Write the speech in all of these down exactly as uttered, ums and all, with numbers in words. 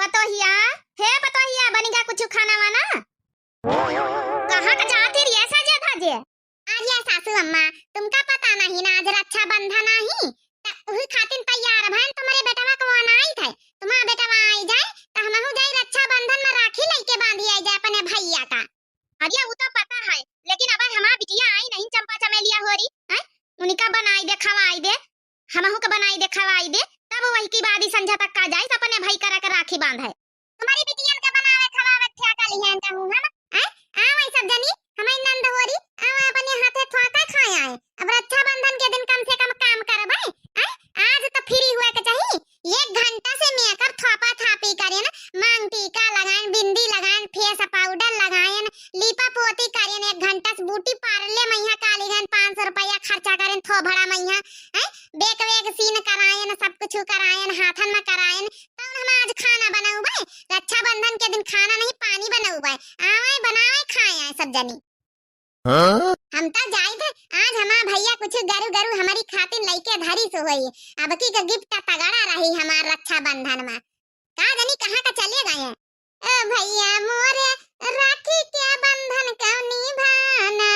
पतोहिया, हे पतोहिया, बनिगा कुछ खाना वाना? कहाँ का जाती रही ऐसा जे धाजे? अरे सासू अम्मा, तुमका पता नहीं ना, आज रक्षाबंधन आई, त उही खातिर तैयार भन, तुम्हरे बेटवा को आना आई थे, तुम्हारा बेटवा आई जाए, त हमहू जाई रक्षाबंधन में राखी लइके बांधी आई जाए अपने भैया का। अरे उ तो पता है, लेकिन अब हमार बिटिया आई नहीं चंपा चमेलिया होरी, हैं? उनका बनाई दे, खवाई दे, हमहू के बनाई दे, खवाई दे, तब वही की बादी संझा तक का जाइस अपने भाई करा के राखी बांधे। तुम्हरी बिटियन के बनावे खवावे ठेका लिहे इनका मुंह हम, हैं? आवे सब जनी, हमारी नंद होरी, आवे अपने हाथे थोका खाए आए। अब रक्षाबंधन के दिन कम से कम काम करबे, हैं? आज तो फ्री हुए के चाहिए। एक घंटा से मेकअप थोपा थापी करेन, मांग टीका लगाएन, बिंदी लगाएन, फेस पाउडर लगाएन, लीपा पोती करेन, एक घंटा से ब्यूटी पार्लर में यहाँ काली गन पाँच सौ रुपया खर्चा करेन, थोभड़ा में यहाँ, हैं? बेक वेक सीन कराएन, सब कुछ कराएन, हाथन में कराएन, तब हम आज खाना बनौबे, रक्षाबंधन के दिन खाना नहीं पानी बनौबे, आवे बनावे खाए आए सब जनी। हाँ? हम तो जाई थे, आज हमार भैया कुछ गरु गरु हमारी खातिर लइके धरी सो होई। अब की का गिफ्ट तगड़ा रही हमार रक्षाबंधन में। का जानी कहाँ का चले गए हैं। ए भैया मोरे, राखी के बंधन कौनी भाना,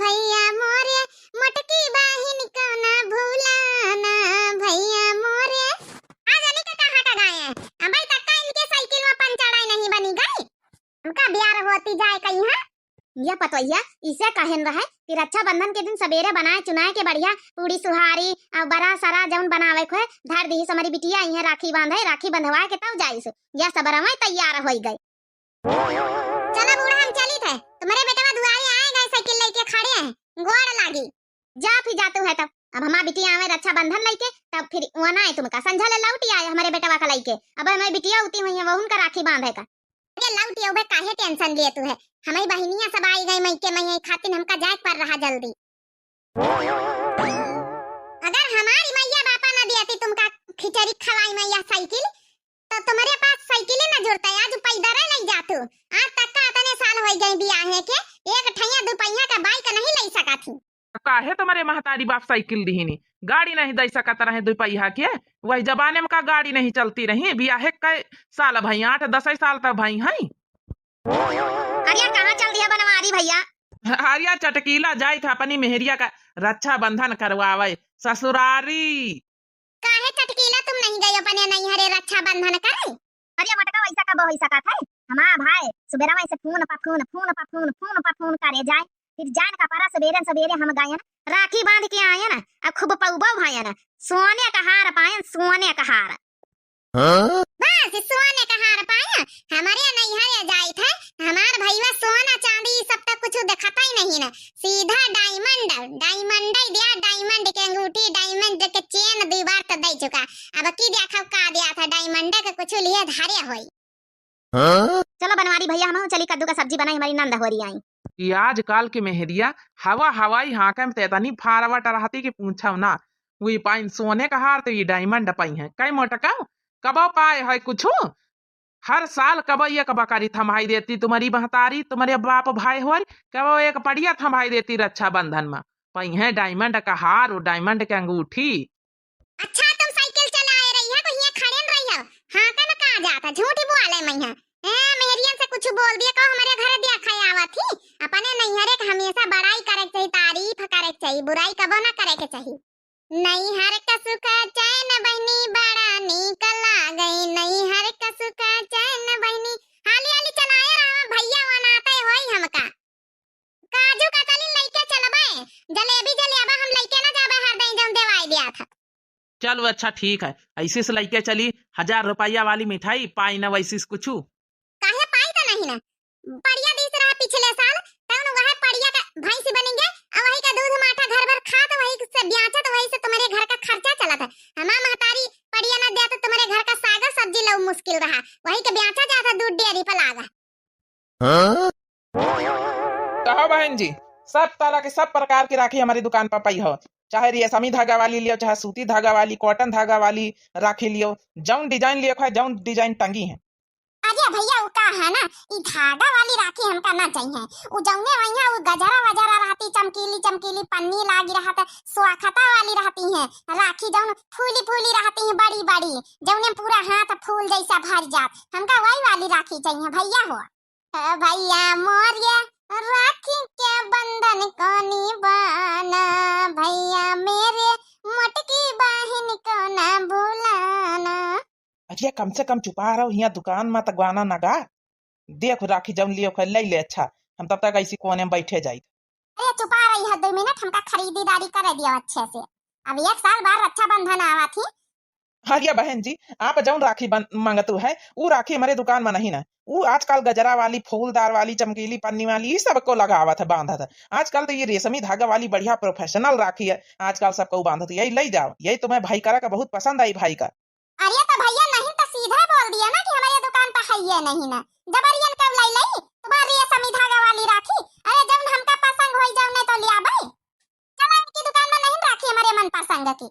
भैया मोरे, मोटकी बहिन कौना भूलाना, भैया मोरे। का जानी का कहाँ का गए हैं। अबे तक का इनके साइकिल में पंचर आई नहीं बनी गई। हमका ब्याह होती जाए कहीं, हाँ? या पतोहिया, इसे कहन रहे कि रक्षाबंधन के दिन सबेरे बनाए चुनाए के बढ़िया पूड़ी सुहारी और बरा सरा जौन बनावे को है, धर दीहिस हमरी बिटिया, इहे राखी बांधे, राखी बंधवाए के तब जाइस। या सबरवे तैयार होई गए। चलो बूढ़ा, हम चली थे, तुम्हरे बेटवा दुआरे आए गए, साइकिल लेके खड़े हैं, गोड़ लागी। जा फिर जातू है तब, अब हमार बिटिया आवे रक्षाबंधन लइके, तब फिर वो ना आए तुमका, संझा ले लौटी आए हमरे बेटवा का लइके। अब हमारी बिटिया उती हुई है, वो उनका राखी बांधे का। ये लौटी आवे, काहे टेंशन लिए तू है, हमारी बहिनिया सब आई गई मइके, मइया खातिर हमका जाए पर रहा जल्दी। अगर हमारी मैया बापा ना दियाती तुमका खिचड़ी खवाई मैया साइकिल, तो तुम्हरे पास साइकिल ही ना जुड़ता, आज पैदल ही नहीं जातू। आज तक का इतने साल हो गए बियाहे के, एक ठैया दुपहिया का बाइक नहीं ले सका थी। काहे तुम्हरे महतारी बाप साइकिल दिहिनी, गाड़ी नहीं दे सकत रहे दुपहिया के? वही जमाने में का गाड़ी नहीं चलती रही? बियाहे कै साल भई, आठ दस साल तक भई हैं। अरे कहाँ चल दिया बनवारी भैया? अरे चटकीला जाई था अपनी मेहरिया का रक्षाबंधन करवावे ससुरारी। काहे चटकीला तुम नहीं गई अपने नैहरे रक्षाबंधन करे? अरे मटका वैसा कब हो सकत है? हमार भाई सुबेरा वैसे फोन पर फोन, फोन पर फोन, फोन पर फोन करे जाए। फिर जान का परा सुबेरे सुबेरे हम गयन, राखी बांध के आयन, अब खूब पौबो भयन, सोने का हार पायन, सोने का हार। हाँ? बस सोने का हार पाया, हमारे नैहरे जाइत है, हमार भैया सोना चांदी ई सब तक कुछ दिखाता ही नहीं ना, सीधा डायमंड, डायमंड ही दिया, डायमंड के अंगूठी, डायमंड के चेन दो बार तो दे चुका, अब की देखा का दिया था, डायमंड के कुछ लिए धारे होई। हाँ? चलो बनवारी भैया, हम चली कद्दू का सब्जी बनाई, हमारी नंद हो रही आई। ये आजकल के मेहरिया हवा हवाई हाँके में तेतनी फारवट रहती कि पूछव ना। वही पाइन सोने का हार तो ये डायमंड पाई है। कई मोटका, कबो पाए है कुछ? हर साल कबो एक बकरी थमाई देती तुम्हारी महतारी, तुम्हारे बाप भाई होर, कबो एक पड़िया थमाई देती रक्षाबंधन में। पाई है डायमंड का हार और डायमंड के अंगूठी। अच्छा, तुम साइकिल चलाए रही है, तो हियां खड़े न रही हो। हाँ, का न कहा जाता, झूठी बोले मैं है। ए, मेहरियन से कुछ बोल दिया, कहो हमारे घर दिया खाए आवा थी। अपने नैहरे के हमेशा बड़ाई करे के चाहिए, तारीफ करे के चाहिए, बुराई कबो ना करे के चाहिए। नैहर का सुख चैन बहिनी बड़ा नीक लागई, नैहर का सुख चैन बहिनी। हाली हाली चलाए रहा, भैया वनाते होई हमका। काजू कतली लइके चलबे, जलेबी जलेबा हम लइके ना जाबे, हर दई जौन देवाई दिया था। चलो अच्छा ठीक है, ऐसे से लइके चली, हजार रुपया वाली मिठाई पाई ना वैसे से कुछ। काहे पाई तो नहीं ना, पड़िया दीस रहा पिछले साल, तौन वह पड़िया का भैंस बनेंगे, और वही का दूध माठा घर भर खात, वही से ब्याचत, वही से तुम्हारे घर का खर्चा चलत है। हमार महतारी पड़िया ना दिया तो तुम्हारे घर का साग सब्जी लऊ मुश्किल रहा, वही के ब्याचा जाता दूध डेयरी पर लागा। हाँ? कहो बहन जी, सब तरह के, सब प्रकार के राखी हमारी दुकान पर पाई हो, चाहे रेशमी धागा वाली लियो, चाहे सूती धागा वाली, कॉटन धागा वाली राखी लियो, जौन डिजाइन लियो है, जौन डिजाइन टंगी है। अरे भैया, उ का है ना, ई धागा वाली राखी हमका ना चाहिए। उ जौने वहिया उ गजरा वजरा रहती, चमकीली चमकीली पन्नी लागी रहत, स्वाखता वाली रहती है राखी, जौन फूली फूली रहती है बड़ी बड़ी, जौने पूरा हाथ फूल जैसा भर जात, हमका वही वाली राखी चाहिए भैया हो। ए भैया मोरे, राखी के बंधन को निभाना, भैया मेरे मोटकी बहिन को ना भुलाना। अरे कम से कम चुपा रहो, हियाँ दुकान मा त गाना ना गा। देख राखी जौन लियो खे, लई ले, अच्छा हम तब तक ऐसी कोने में बैठे जाई। अरे चुपा रही है, दो मिनट हमका खरीदीदारी करे दियो अच्छे से। अब एक साल बाद रक्षाबंधन आवा थी। अरे बहन जी, आप जौन राखी बन-, मांगतू है, उ राखी हमरे दुकान में नहीं ना। उ आजकल गजरा वाली, फूलदार वाली, चमकीली पन्नी वाली, ई सब को लगावत है, बांधत है। आजकल तो ये रेशमी धागा वाली बढ़िया professional राखी है, आजकल सबको बांधत है। यही लई जाओ, यही तुम्हें भाई करा का बहुत पसंद आई भाई का। अरे तो भैया नहीं तो सीधे बोल दिया ना कि हमारे दुकान पर है ये नहीं ना। जबरियन कब लाई लाई तुम्हारी रेशमी धागा वाली राखी? अरे जौन हमका पसंद होई जौने तो लिया भाई। चला इनकी दुकान में नहीं राखी हमारे मन पसंद की।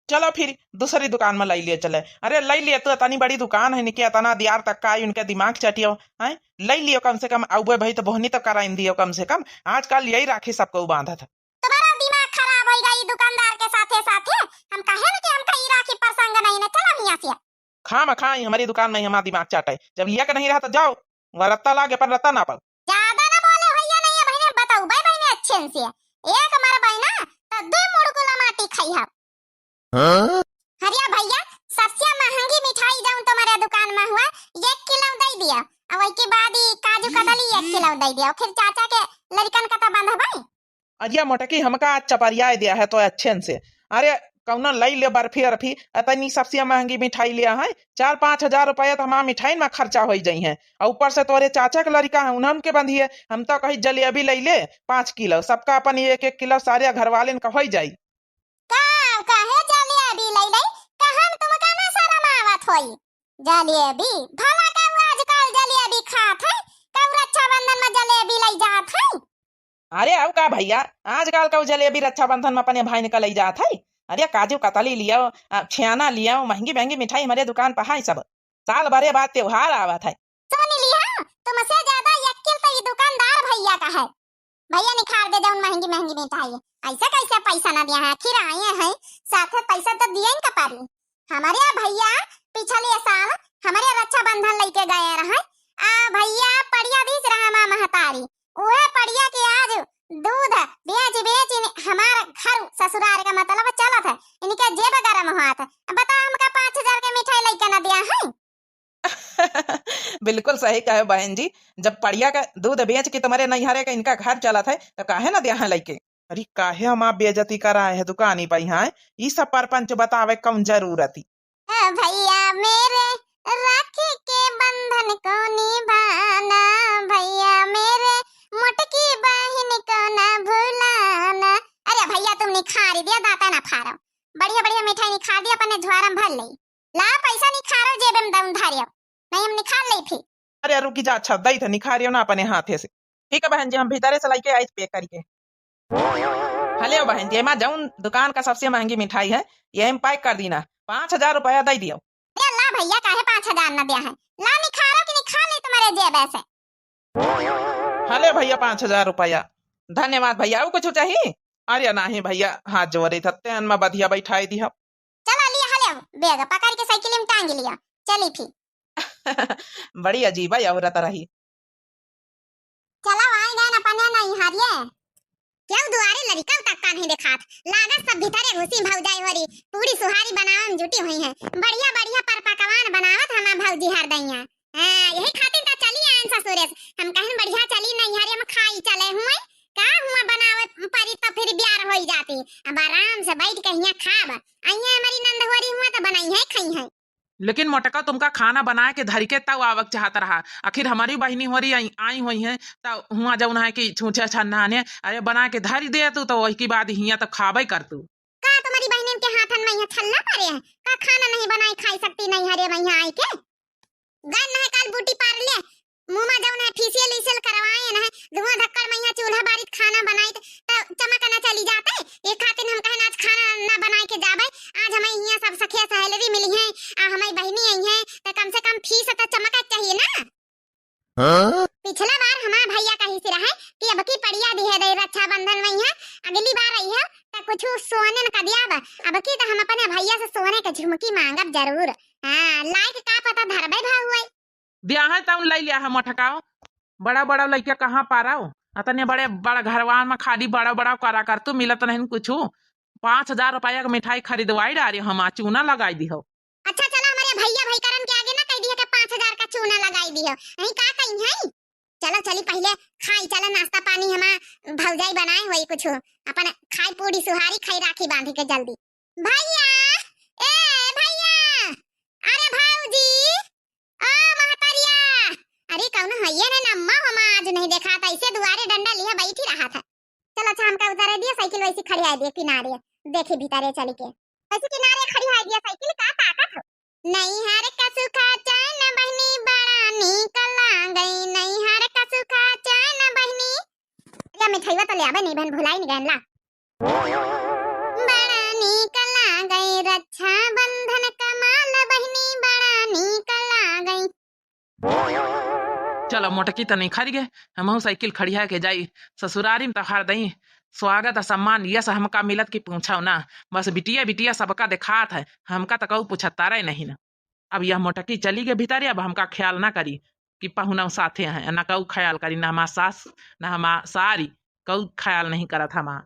चलो फिर दूसरी दुकान में लई लियो चले। अरे लई लियो, तू इतनी बड़ी दुकान है, इनके इतना दियार तक का आई, उनके दिमाग चटियो, हैं? लई लियो कम से कम, अउबे भाई तो बोहनी तो कराइन दियो कम से कम। आजकल यही राखी सबको बांधत है। तुम्हारा दिमाग खराब होई गई दुकानदार के साथे साथे। हम कहे ना कि हमका ई राखी पसंद नहीं ना, चलो हियाँ से। खाम खा ई हमारी दुकान में हमारा दिमाग चाटे, जब लिया के नहीं रहा तो जाओ, वह रत्ता लागे पर रत्ता ना पाओ। ज्यादा ना बोले भैया, नहीं है बहने, बताओ भाई बहने अच्छे से। एक मर बहना तो दो मुड़कुला माटी खाई है। हाँ? अरे भैया, सबसे महंगी मिठाई जौन तुम्हारे दुकान में हुआ, एक किलो दे दिया। और वही के बाद ही काजू कतली एक किलो दे दिया। फिर चाचा के लड़कन का तो बंधबे। अरे मोटकी, हमका आज चपरिया दिया है तो अच्छे से। अरे कौनो लई ले बर्फी अरफी, इतनी सबसे महंगी मिठाई लिया है, चार पाँच हजार रुपया तो हमारा मिठाई में खर्चा होई जाई है। और ऊपर से तोरे चाचा के लड़का है, उन्हन के बंधी है। हम तो कही जलेबी लई ले पाँच किलो, सबका अपन एक एक किलो सारे घर वाले का होई जाई। का कहे जलेबी लई लई? कहन तुमका ना शरम आवत होई? जलेबी? भला का आजकल जलेबी खात है? कब रक्षाबंधन में जलेबी लई जात है? अरे अब का भैया, आजकल का जलेबी रक्षाबंधन में अपने भाई ने का लई जात है? अरे काजू कतली लियो, आ, छेना लियो, महंगी महंगी मिठाई हमारे दुकान पर है सब। साल भरे बाद त्योहार आवत है। सुन लिया, तुमसे ज्यादा यक्किल तो ई दुकानदार भैया का है। भैया निखार दे जौन महंगी महंगी मिठाई है। ऐसे कैसे पैसा ना दिया है? आखिर आए हैं, साथे पैसा तो दिया इनका पारी। हमारे यहाँ भैया पिछले साल हमारे रक्षाबंधन लेके गए रहे। आ भैया पड़िया बीच रहा माँ महतारी, उहे पड़िया के आज दूध बेच बेच इन हमार घर ससुराल का मतलब चलत है, इनके जेब गरम होत है। अब बताओ हमका पाँच हजार के मिठाई लेके ना दिया है। बिल्कुल सही कहे बहन जी, जब पड़िया का दूध बेच के तुम्हारे नैहरे का इनका घर चलत है तो काहे ना दिया है लेके। अरे काहे हमार बेइज्जती कराए है दुकानी पे यहाँ, ई सब परपंच बतावे कौन जरूरत ही। ए भैया मेरे, राखी के बंधन को निभाना, भैया मेरे, मोटकी बहिन को ना भुलाना। अरे भैया तुम निखारी दिया दाता ना फारो, बढ़िया बढ़िया मिठाई निखार दिया अपने झोरा में भर ले। ला पैसा निखारो जेबे में दम धरियो, नहीं हम निखार ले फिर। अरे रुकी जा, अच्छा दई थे निखारियो ना अपने हाथे से। ठीक है बहन जी, हम भीतरे से लेके आई पैक करके। हले बहन जी, एमा जौन दुकान का सबसे महंगी मिठाई है, ये हम पैक कर दीना, पाँच हजार रुपया दे दियो। अरे ला भैया, काहे पाँच हजार ना दिया है? ला निखारो कि निखार ले तुम्हारे जेब से। हले भैया, पाँच हजार रुपया। धन्यवाद भैया, और कुछ चाहिए? अरे नहीं भैया, हाथ जोड़े थत्ते हन में बधिया बैठाई दिया। चला लिया हले, बैग पकड़ के साइकिल में टांग लिया, चली फिर। बड़ी अजीब औरत रही। चला आई गए अपने नैहरिए। क्यों दुआरे लड़िका तक का नहीं देखात? लागत सब भीतरे घुसी भौजाई होरी, पूरी सुहारी बनावे में जुटी हुई है। बढ़िया बढ़िया पर पकवान बनावत हमार भौजी हर दैया। हाँ, यही खातिर तो चली आयन ससुरे से। हम कहन बढ़िया चली नैहरे में खाई चले हुए। का हुआ बनावे परी तो फिर ब्यार होई जाती। अब आराम से बैठ के हियाँ खाब। अइहे हमारी नंद होरी हुआ तो बनाई है, खाई है। लेकिन मोटका तुमका खाना बनाए के धरी के तब आवक चाहत रहा। आखिर हमारी बहिनी होरी आई, आई हुई है, तब हुआ जौन है कि छूछे छन्नाने, अरे बनाए के धरी दे तू, तो वही की बाद हियाँ तो खाबे कर तू। का तुम्हारी बहिनी के हाथन में यहाँ छल्ला परे है? का खाना नहीं बनाए खाई सकती नैहरे में यहाँ आई के? गन है काल बूटी पार ले, मुँह में जौन है फेशियल इशियल करवाए न है, धुआं धक्कड़ में यहाँ चूल्हा बारित खाना बनाइत त चमक न चली जाते। ये खातिर हम कहन आज खाना न बनाए के जाबे। आज हमें यहाँ सब सखिया सहेलरी मिली हैं, आ हमारी बहिनी आई हैं, त कम से कम फीस त चमक है ना? हाँ? पिछला बार हमार भइया कहिस रहे कि अब की पड़िया दिहे दे रक्षाबंधन मइहाँ, अगली बार अइहा त कुछु सोनन क दियाब। अब की त हम अपने भइया से सोने क झुमकी माँगब जरूर। हाँ, लाइक का पता धरबे भाव हुए। दिया है तउन लइ लिया है मोटकाओ। बड़ा बड़ा लइका कहाँ पाराओ? अतने बड़े बड़ा घरवा में खाली बड़ा बड़ा करा कर तू, मिलत नहीं कुछु। पाँच हजार रुपया क मिठाई खरीदवाई डारे हम, आ चूना लगाई दिहो। अच्छा, चला, हमरे भइया भइकरन के आगे ना कहि दिहे कि पाँच हजार क चूना लगाई दिहो, नहीं का कही है? चलो, चली पहिले खाई, चला नाश्ता पानी हमा भौजाई बनाए होई कुछु, अपन खाई पूड़ी सुहारी खाई राखी बाँधी के जल्दी। भइया, ए भइया, अरे भौजी, ओ महतरिया, अरे कउनो हइये नहीं ना अम्मा, हमा आज नहीं देखात, अइसे दुआरे डंडा लिहे बैठी रहत है। चलो, अच्छा, हमका उतारे दिया, साइकिल वैसी खड़ी है दिया किनारे, देखी भीतरे चली के। वैसे किनारे खड़ी है दिया साइकिल, का ताकत हो? नैहर का सुखा चैन बहिनी बड़ा नीक लागै, नैहर का सुखा चैन बहिनी। या मिठाईवा तो ले आवे नहीं बहन, भुलाई नहीं गए ला। बड़ा नीक लागै रक्षाबंधन क माल बहिनी बड़ा नीक लागै। चलो मोटकी त निखरि गे, हमहू साइकिल खड़िया के जाई ससुरारी में। तोहार दई स्वागत आ सम्मान यस हमका मिलत कि पूछो ना। बस बिटिया बिटिया सबका देखात है, हमका त कऊ पूछतारे नहीं ना। अब यह मोटकी चली गे भीतरे, अब हमका ख्याल ना करी कि पहुनऊ साथे हैं, ना कऊ ख्याल करी, ना हमार सास, ना हमार सारी, कऊ ख्याल नहीं करत हमार।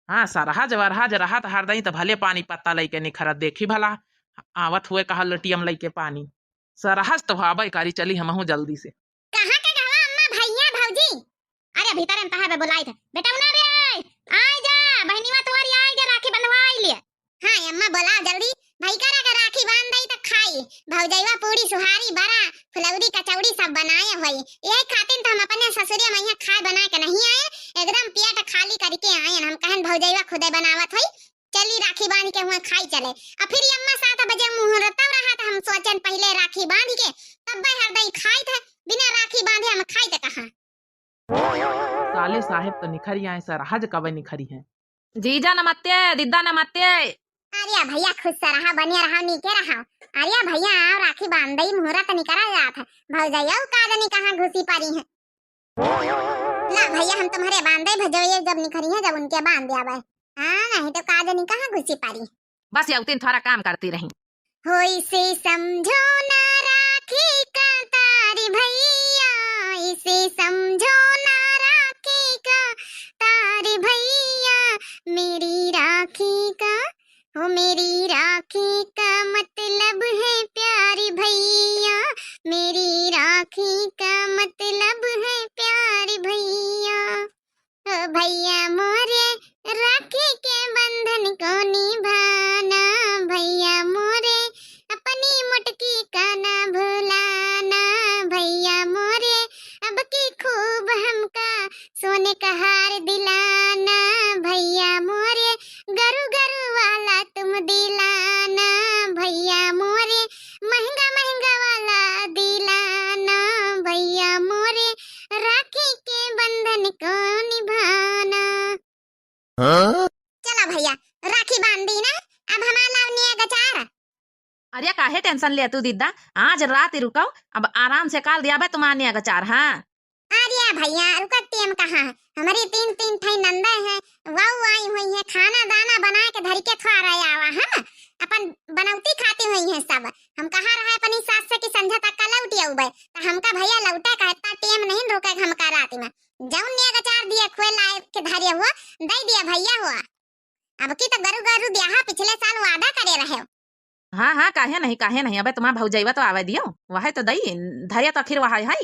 हाँ, सरहज वरहज रहत हरदई त भले पानी पत्ता लइके निखरत, देखी भला, आवत हुए कहा लोटियम लइके पानी। सरहज तो हबे करी, चली हमहू जल्दी से। कहाँ के गवा अम्मा, भइया, भौजी? अरे भीतर में तहार बे बोलाई थे। बेटौना रे, आइ जा, बहिनीवा तोहरी आइ जा, राखी बंधवाइ ले। हाँ अम्मा, बोलाओ जल्दी। भइकरा के राखी बाँध दई त खाई। भौजइवा पूड़ी सुहारी बरा, फुलौरी कचौड़ी सब बनाए होई। यही खातिर त हम अपने ससुरिया मइहाँ खाए बनाए के नहीं आए, एकदम पेट खाली करिके आएन। हम कहन भौजइवा खुदे बनावत होई, चली राखी बाँध के हुआँ खाई चले। आ फिर अम्मा सात बजे मुहूर्त रहा त हम सोचेन पहिले राखी बाँध के तब्बे हरदई खाई थे, बिना राखी बाँधे हम खाई थे कहाँ। साले साहेब तो निखरी आए, सरहज कबे निखरी है। जीजा नमस्ते, दिद्दा नमस्ते। अरे भइया खुश रहा, बनिया रहा, नीके रहा। अरे भइया आओ, राखी बाँध दई, मुहूर्त निकरा जात है। भौजइया का जनी कहाँ घुसी परी है। ला भइया हम तुम्हरे बाँध दई, भौजइया जब निखरी है जब उनके बाँध दिया भाई। हाँ नहीं तो का जनी कहाँ घुसी परी। बस यउतिन थोड़ा काम करती रही। हो इसे समझो ना राखी का तार भइया, इसे समझो ना राखी का तार भइया, मेरी राखी का, हो मेरी राखी का मतलब है प्यार भइया, मेरी राखी का मतलब है प्यार भइया। ओ भइया मोरे, राखी के बंधन को निभाना, भइया मोरे, अपनी मोटकी का ना भुलाना, भइया मोरे, अब की खूब हमका सोने का हार दिलाना, भइया मोरे, गरु गरु वाला तुम दिलाना, भइया मोरे, महँगा महँगा वाला दिलाना, भइया मोरे, राखी के बंधन को निभाना। हाँ? चला भइया, राखी बाँध दी ना, अब हमार लाव नेग अचार। अरे काहे tension लेतू दिद्दा, आज रात रुकउ, अब आराम से काल दियाबे तुम्हार नेग अचार, हाँ। अरे भइया, रुकत टेम कहाँ है, हमरी तीन तीन ठई नंदे हैं, वउ आई हुई है, खाना दाना बनाए के धरिके थोड़ा रहे आवा, हम अपन बनौती खाती हुई है सब। हम कहा रहे अपनी सास से कि संझा तक का लौटि अउबे, त हमका भइया लौटे का इतना टेम नहीं रुके हमका रात में। जउन नेग अचार दिया खुए लाए के धरे हुआ, दइ दिया भइया हुआ। अब की त गरु गरु ब्याहा पिछले साल वादा करे रहे। हाँ, हाँ, काहे नहीं, काहे नहीं, अबे तुम्हार भौजइवा तो आवे दियो, वहे तो दई, धरे तो आखिर वहे है।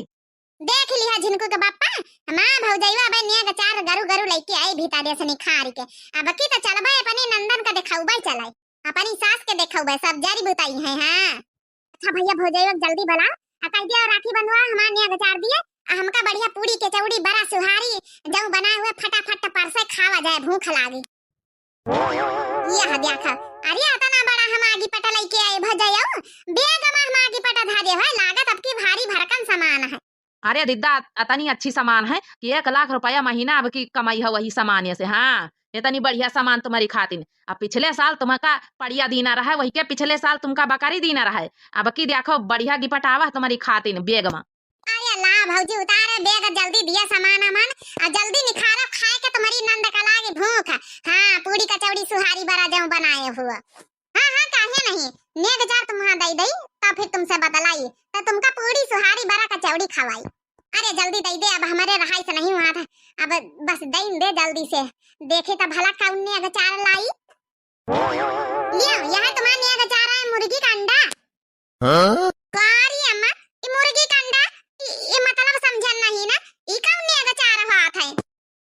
देख लिहा झिनकू के बापा, हमार भौजइवा अबे नेग अचार गरु गरु लइके आई भीतरे से निखार के। अब की त चलबे अपनी नंदन का देखउबे चलाई, अपनी सास के देखउबे, सब जरी बुताई है, हाँ। अच्छा भइया, भौजइया के जल्दी बुलाओ, आ कहि दिया राखी बंधवा, हमार नेग अचार दिए, आ हमका बढ़िया पूड़ी, कचौड़ी, बरा, सुहारी, जउन बनाए हुए फटाफट परसे खावा जाए, भूख लागी। यह देखा, अरे अतना बड़ा हम आगी पटा लइके आए भौजइया, bag में हम आगी पटा धरे है, लागत अब की भारी भरकम सामान है। अरे दिद्दा, अतनी अच्छी सामान है कि एक लाख रुपया महीना अब की कमाई है वही सामान से। हाँ, इतनी बढ़िया सामान तुम्हरी खातिन। अब पिछले साल तुमका पड़िया दीना रहे, वही के पिछले साल तुमका बकरी दीना रहे। अब की देखो बढ़िया gift आवा तुम्हरी खातिन bag मा। अरे ला भौजी, उतारे bag, जल्दी दिया सामान अमान, आ जल्दी निखारो, खाए के तुम्हरी नंद का लागी भूख। हाँ, पूड़ी कचौड़ी सुहारी बरा जउन बनाए हुआ। हाँ, हाँ, काहे नहीं? नेग जार तुम्हां दई दई, तब फिर तुमसे बतलाई, तो तुमका पूड़ी सुहारी बरा कचौड़ी खवाई। अरे जल्दी दई दे, अब हमरे रहाई से नहीं हुआ था, अब बस दई दे जल्दी से, देखे तो भला कौन नेग चार लाई। लियो, यह तुम्हार नेग चार है, मुर्गी का अंडा। हाँ? का रे अम्मा, ई मुर्गी का अंडा, ई, ई मतलब समझन नहीं ना, ई कौन नेग चार बात है?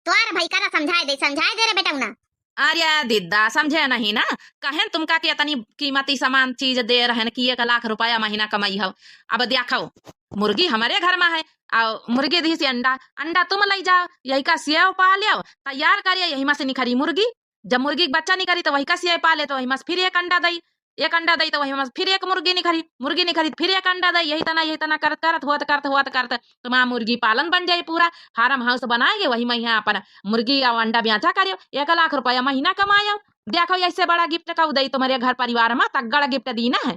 तोर भाई करा समझाए दे, समझाए दे रे बेटौना। अरे दिद्दा, समझे नहीं ना, कहेन तुमका के इतनी कीमती सामान चीज दे रहेन कि एक लाख रुपया महीना कमाई हो। अब देखो, मुर्गी हमरे घर मा है, और मुर्गी दी से अंडा, अंडा तुम लई जाओ, यही का सेव पालेव, तैयार करिए, यही मा से निखरी मुर्गी। जब मुर्गी के बच्चा निकरी, तो वही का सेव पाले, तो वही मा से फिर एक अंडा दई, एक अंडा दई, तो वही मा से फिर एक मुर्गी निकरी, मुर्गी निकरी, तो फिर एक अंडा दई, यही तना, यही तना करत, करत, होत, करत, होत, करत, तुम्हार मुर्गी पालन बन जाई पूरा, farm house बनाएगे, वही मा यहाँ अपन मुर्गी और अंडा बेचा करियो, एक लाख रुपया महीना कमायो। देखो, ऐसे बड़ा gift का दई तुम्हरे घर परिवार मा, तगड़ा gift दीना है।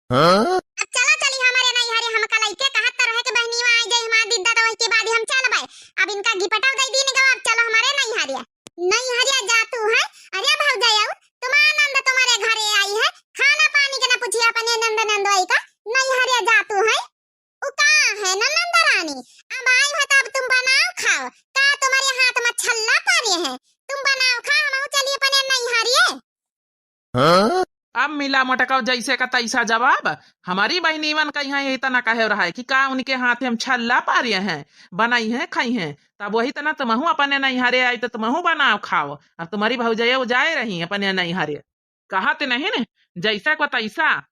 हाँ? अब चलो चली हमरे नैहरे, हमका लइके कहत त रहे कि बहिनीवा आई जाई हमार दिद्दा, तो वही के बाद ही हम चलबे। अब इनका गिपटो दे दीन गवा, अब चलो हमरे नैहरे। नैहरे जातू है? अरे भौजाई, तुम्हार नंद तुम्हरे घरे आई है, खाना पानी के ना पूछिया अपने नंद नंदोई का, नैहरे जातू है। उ का है ना नंद रानी, अब आई है तो अब तुम बनाओ खाओ, का तुम्हरे हाथ मा छल्ला पारे है, तुम बनाओ खाओ, हम चलिए अपने नैहरे। हाँ? अब मिला मोटका जैसे का तैसा जवाब। हमरी बहिनीवन कहिया यही तना कहे रहा है कि का उनके हाथे हम छल्ला पारे हैं, बनइहैं, खइहैं। तब वही तना तुमहू अपने नैहरे आई तो तुमहू बनाओ खाओ। अब तुम्हरी भौजैया जाए रही अपने नैहरे। कहत नहीं न, जैसा को तैसा।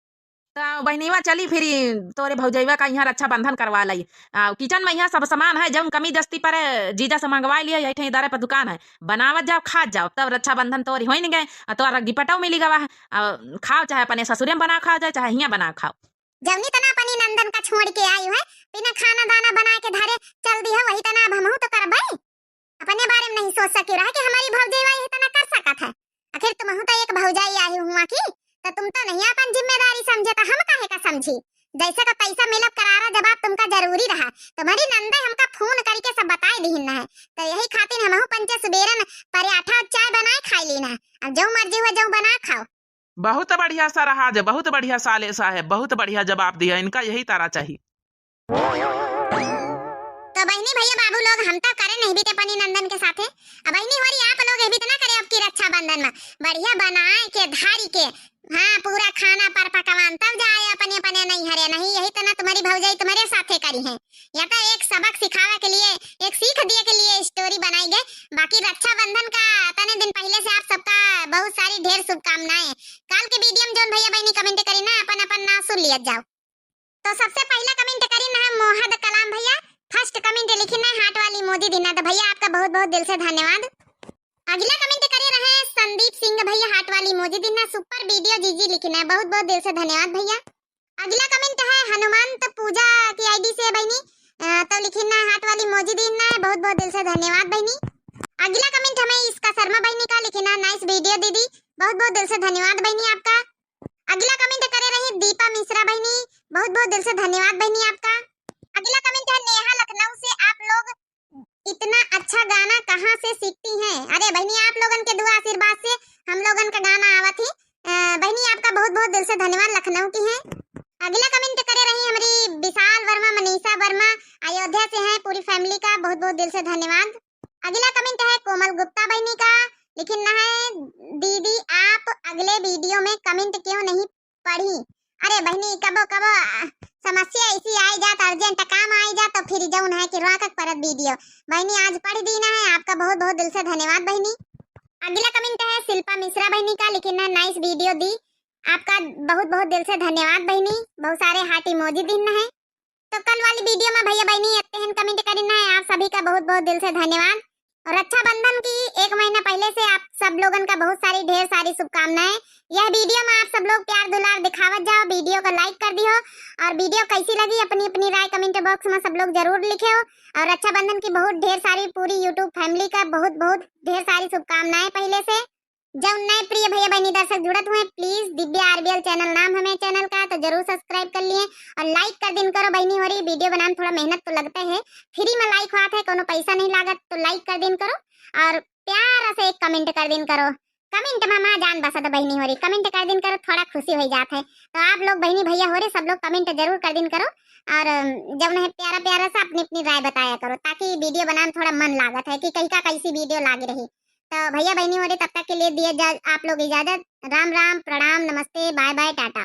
त बहिनीवा चली फिरी तोरे भौजैया का यहाँ रक्षाबंधन करवा लई। आ, kitchen मा यहाँ सब सामान है, जौन कमी जस्ती परे जीजा से मंगवाई लिया, यही ठे दरे पर दुकान है। बनावत जाओ, खात जाओ, तब रक्षाबंधन तोरी होइन गए, आ तोरा गिपटो मिली गवा है। आ, खाओ चाहे अपने ससुरे मा बनाओ खाओ जाए, चाहे हियाँ बनाओ खाओ। जौनी तना अपनी नंदन का छोड़ के आई है, बिना खाना दाना बना के धरे चल दी है, वही तना अब हमहू तो करबे। अपने बारे मा नहीं सोच सकी रहा कि हमरी भौजैया यही तना कर सकत है। आखिर तुमहू तो एक भौजाई आई हुआ की, तो तुम तो नहीं अपन जिम्मेदारी समझे, तो हम काहे का समझी? जैसे का तैसा मिलब करारा जवाब तुमका जरूरी रहा। तुम्हरी नंदे हमका फोन करके सब बताए दिहिन है, तो यही खातिर हमहू पंचे सुबेरन पराठा चाय बनाए खाई लीना। अब जो मर्जी हुआ जो बना खाओ। बहुत बढ़िया सा रहा जे, बहुत बढ़िया साले साहेब, बहुत बढ़िया जवाब दिया, इनका यही तारा चाहिए। तो बहिनी भैया बाबू लोग, हम तो करे नहीं बीते अपनी नंदन के साथे। अब बहिनी होरी आप लोग ये भी तो ना करे अब की रक्षाबंधन मा बढ़िया बनाए के धारी के, हाँ, पूरा खाना पर पकवान तब जाए अपने अपने नैहरे, नहीं यही तना तुम्हरी भौजाई तुम्हरे साथे करी है। या तो एक सबक सिखावे के लिए, एक सीख दिए के लिए story बनाई गए। बाकी रक्षाबंधन का तने दिन पहले से आप सबका बहुत सारी ढेर शुभकामनाएं। काल के video मा जौन भैया बहिनी comment करी ना, अपन अपन नाम सुन लिया जाओ। तो सबसे पहला comment करी ना है मोहद कलाम भैया, first comment लिखी ना heart वाली emoji दीना। तो भैया आपका बहुत बहुत दिल से धन्यवाद। अगला comment करे रहे संदीप सिंह भैया, heart वाली emoji दीना, super video जीजी लिखी ना, बहुत बहुत दिल से धन्यवाद भैया। अगला comment है हनुमंत पूजा की ID से बहिनी, अ, तो लिखी ना heart वाली emoji दीना है, बहुत बहुत दिल से धन्यवाद बहिनी। अगला comment हमें इसका शर्मा बहिनी का लिखी ना, nice video दीदी, बहुत बहुत दिल से धन्यवाद बहिनी आपका। अगला comment करे रही दीपा मिश्रा बहिनी, बहुत बहुत दिल से धन्यवाद बहिनी आपका। अगला comment है नेहा लखनऊ से, आप लोग इतना अच्छा गाना कहाँ से सीखती हैं? अरे बहिनी, आप लोगन के दुआ आशीर्वाद से हम लोगन का गाना आवत ही। अ, बहिनी आपका बहुत बहुत दिल से धन्यवाद लखनऊ की हैं। अगला comment करे रही हमरी विशाल वर्मा, मनीषा वर्मा अयोध्या से हैं, पूरी family का बहुत बहुत दिल से धन्यवाद। अगला comment है कोमल गुप्ता बहिनी का, लिखिन है, दीदी आप अगले video में comment क्यों नहीं पढ़ी? अरे बहिनी, कबो कबो, आ, समस्या ऐसी आई जात, urgent काम आई जात, तो फिर जौन है कि रोकक परत video। बहिनी आज पढ़ दीना है, आपका बहुत बहुत दिल से धन्यवाद बहिनी। अगला comment है शिल्पा मिश्रा बहिनी का, लिखिन है nice video दी, आपका बहुत बहुत दिल से धन्यवाद बहिनी, बहुत सारे heart emoji दीन है। तो कल वाली video मा भैया बहिनी इतने हन comment करीन है। आप सभी का बहुत बहुत दिल से धन्यवाद। और रक्षाबंधन की एक महीना पहले से आप सब लोगन का बहुत सारी, ढेर सारी शुभकामनाएं। यह वीडियो में आप सब लोग प्यार दुलार दिखावत जाओ, वीडियो को like कर दियो और वीडियो कैसी लगी अपनी अपनी राय कमेंट बॉक्स में सब लोग जरूर लिखे हो। और रक्षाबंधन की बहुत ढेर सारी पूरी YouTube फैमिली का बहुत बहुत ढेर सारी शुभकामनाएं पहले से। जौन नए प्रिय भैया बहनी दर्शक जुड़त हुए, प्लीज दिव्या आरबीएल चैनल नाम हमें चैनल का, तो जरूर सब्सक्राइब कर लिए और लाइक कर दिन करो बहनी होरी। वीडियो बनाने थोड़ा मेहनत तो लगता है, फ्री में लाइक होत है, कोनो पैसा नहीं लागत, तो लाइक कर दिन करो और प्यारा से एक कमेंट कर दिन करो। कमेंट में माँ जान बसा दो बहनी होरी, कमेंट कर दिन करो, थोड़ा खुशी हो जात है। तो आप लोग बहनी भैया होरी सब लोग कमेंट जरूर कर दिन करो और अम, जौन है प्यारा प्यारा सा अपनी अपनी राय बताया करो, ताकि वीडियो बनाने थोड़ा मन लागत है कि कहीं का कैसी वीडियो लाग रही। तो भैया बहनी होरी तब तक के लिए दिए जा आप लोग इजाजत। राम राम, प्रणाम, नमस्ते, बाय बाय, टाटा।